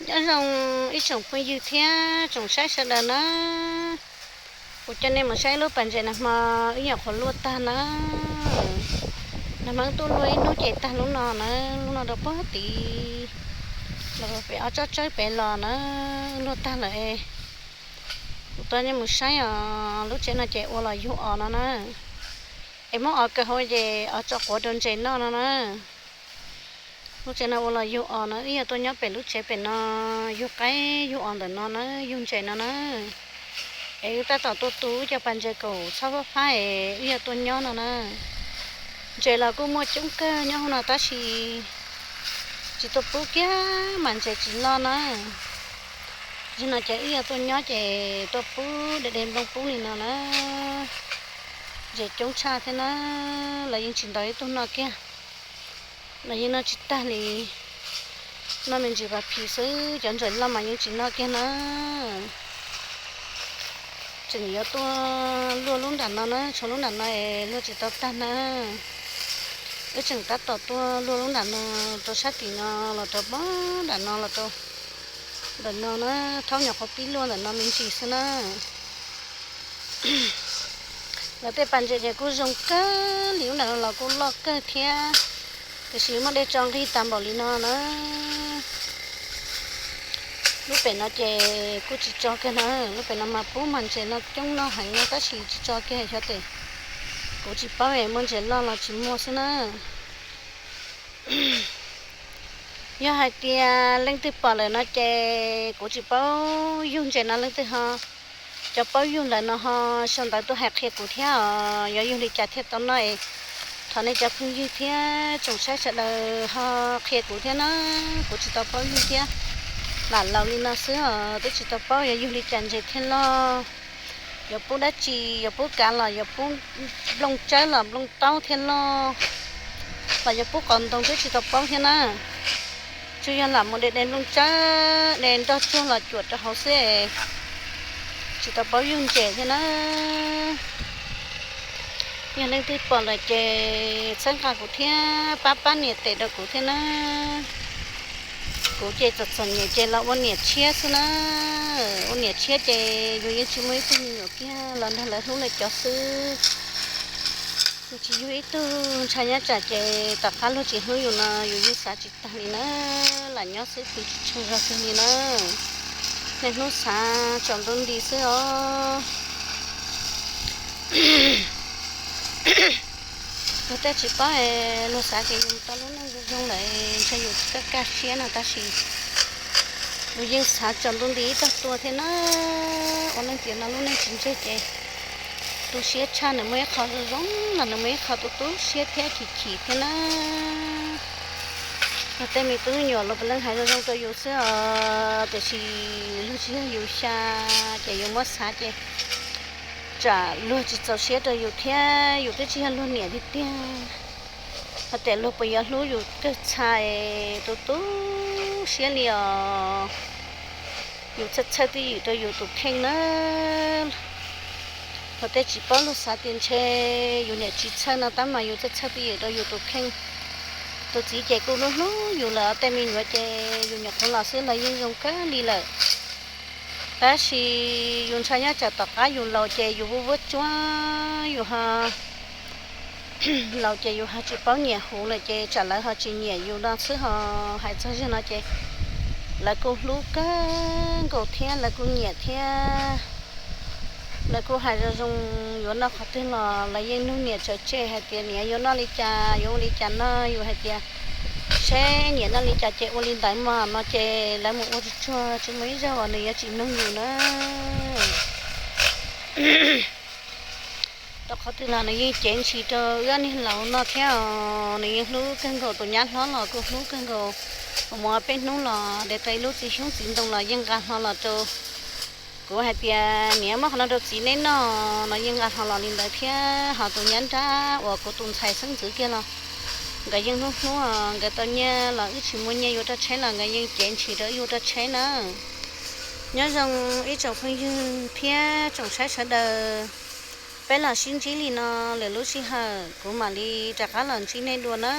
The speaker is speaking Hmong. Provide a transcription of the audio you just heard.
Nyob zoo ib tsoom phooj ywg thiab tsoom saib sawv daws na. Kuv coj nej mus saib lub pas ntses nag hmo wb nyuam qhuav luaj tag na. Nag hmo wb tuaj luaj ib hnub ces tag lub no na, lub no rau puag tid los pem ob tsob tsawb pem los na, luaj tag lawm. Kuv coj nej mus saib os, lub tsev no ces ua los yug os no na. Es muab os kaw hauv ces os tso quav rau ntses noj no na. Lub tsev no ua los yug os no, wb yog tuaj nyob pem lub tsev pem no, yug qaib yug os ntawm no na, yug ntses no na. Es wb tab tom tuaj tu wb cov pas ntses kaum txhob fab fab es wb yog tuaj nyob no na. Ntses los kuj muaj coob kawg nyob hauv no tab sis tsis tuaj pub kiag mas ntses tsis loj na. Zaum no ces wb yog tuaj nyob ces tuaj pub de de nplooj pub li no na. Ntses coob tshaj thiab na, los yeej tsis ntaus ib tug noj kiag. Los yeej noj tsis tag li, noj me ntsis pas phis xwb, cov ntses loj mas yeej tsis noj kiag na. Tseem yuav tuaj luaj lub nram no na, tshuav lub nram no es luaj tsis tau tag na. Wb tseem tab tom tuaj luaj lub nram no, rau sab tim no los rau pab nram no los rau ntawm no na, thaub nyuam qhuav pib luaj ntawm no me ntsis xwb na. Lawv tej pas ntses ces kuj zoo kawg li, lub nram no los kuj loj kawg thiab, tiam sis muaj dej tso nqig tas npaum li no na. Lub pem no ces kuj tsis tso kiag na, lub pem no mas pub mas ntses no coob noj heev no tab sis tsis tso kiag xyov tes. Kuv tsis paub es muaj ntses loj los tsis muaj xwb na. Yog hais tias leej twg pom lawm no ces kuv tsis paub yug ntses no leej twg ho, cov paub yug lawm no ho sau ntawv tuaj hais qhia kuv thiab os, yog yug li cas thiaj tau noj es thov nej cov phooj ywg thiab tsoom saib sawv daws ho qhia kuv thiab na, kuv tsis tau paub yug thiab. Lam laus li no xwb os twb tsis tau paub yog yug li cas ntses thiaj loj, yuav pub dab tsi, yuav pub kav los yuav pub nplooj tsawb los nplooj taub thiaj loj, los yuav pub qos ntoo twb tsis tau paub thiab na. Tsuas yog lam mus de de nplooj tsawb de nroj tsuag los cuam rau hauv xwb, tsis tau paub yug ntses thiab na. Yog leej twg pom lawm ces txhawb nqa kuv thiab pab pab nias tes rau kuv thiab na. Kuv ces txom txom nyem ces los ua niam tshiab xwb na. Ua niam tshiab ces yus yeej tsis muaj ib tug me nyuam kiag los nrog lawv hlub lawv cov xwb. Yus tsis yug ib tug ntshai nyob tsam ces tom qab luag tsis hlub yus no yus yeej xav tsis tag li na. Lam nyob xwb pw tsis tsaug zog kiag li na. Niaj hnub xav tsaus ntuj nti xwb os. Luag tej tsis paub, luag xav tias yus tau lub neej zoo zoo lawm ntshe yus kaj kaj siab no tab sis yus yeej xav tsaus ntuj nti ib tag tua thiab na. Ua neej tiam no lub neej tsis ntseg ces tu siab tshaj, nws muaj ib qho zoo zoo los nws muaj ib qho tu tu siab thiab chim chim thiab na. Luag tej me tub me nyuam luag puav leej hais zoo zoo rau yus xwb os, tiam sis luag tsis yog yus xya ces yus muab xav ces tsam luag tsis txaus siab rau yus thiab, yus twb tsis yog luag niam tiag tiag. Hos tias luag puas yuav hlub yus kawg txha es tu tu siab li os. Yus txhawj txhawj twj ywm rau yus tus kheej na. Luag tej tsis paub luag xav tias ntshe yus niam tsis txhawj no tab mas yus txhawj txhawj twj ywm rau yus tus kheej. Tus txiv ces kuj hlub hlub yus lawm, tej me nyuam ces yus nyuam qhuav los xwb los yeej zoo kawg li lawm. Tab sis yus ntshai nyob tsam tom qab yus laus ces yus vuab vuab tsuab, yus ho laus ces yus ho tsis paub nyiam huv lawm ces tsam lawv ho tsis nyiam yus no xwb ho. Hais txog zaj no ces lawv kuj hlub kawg nkaus thiab lawv kuj nyiam thiab. Lawv kuj hais zoo zoo, yuav noj qhov twg los lawv yeej nug niam tsawv tseg hais tias niam yuav noj li cas yuav ua li cas no, yus hais tias seb niam noj li cas ces ua li ntawd mas no ces lawv mus ua tsuag tsuag tsis muaj ib zaug uas nws yuav tsis nug yus na. Rau qhov twg los nws yeej cev ntshis rau wb niag laus no thiab os, nws yeej hlub kawg nkaus, tus nyab hlob los kuj hlub kawg nkaus. Mus ua peb hnub los de tau ib lub txiv xyoob txiv ntoo los yeej nqa hlo los rau kuv hais tias niam muab qhov no rau txiv neb noj no yeej nqa hlo los li ntawd thiab. Ho tus nyab nrab uas kuv tus ntxhais xeeb ntxwv kiag los nkawd yeej hlub hlub, nkawd tau nyiaj los wb tsis muaj nyiaj yuav rau tsheb los nkawd yeej cev ntshis rau wb yuav rau tsheb na. Nyob zoo ib tsoom phooj ywg thiab tsoom saib sawv daws, peb los sib ntsib li no lwm lub sij hawm kuv mam li rov qab los ntsib nej dua na.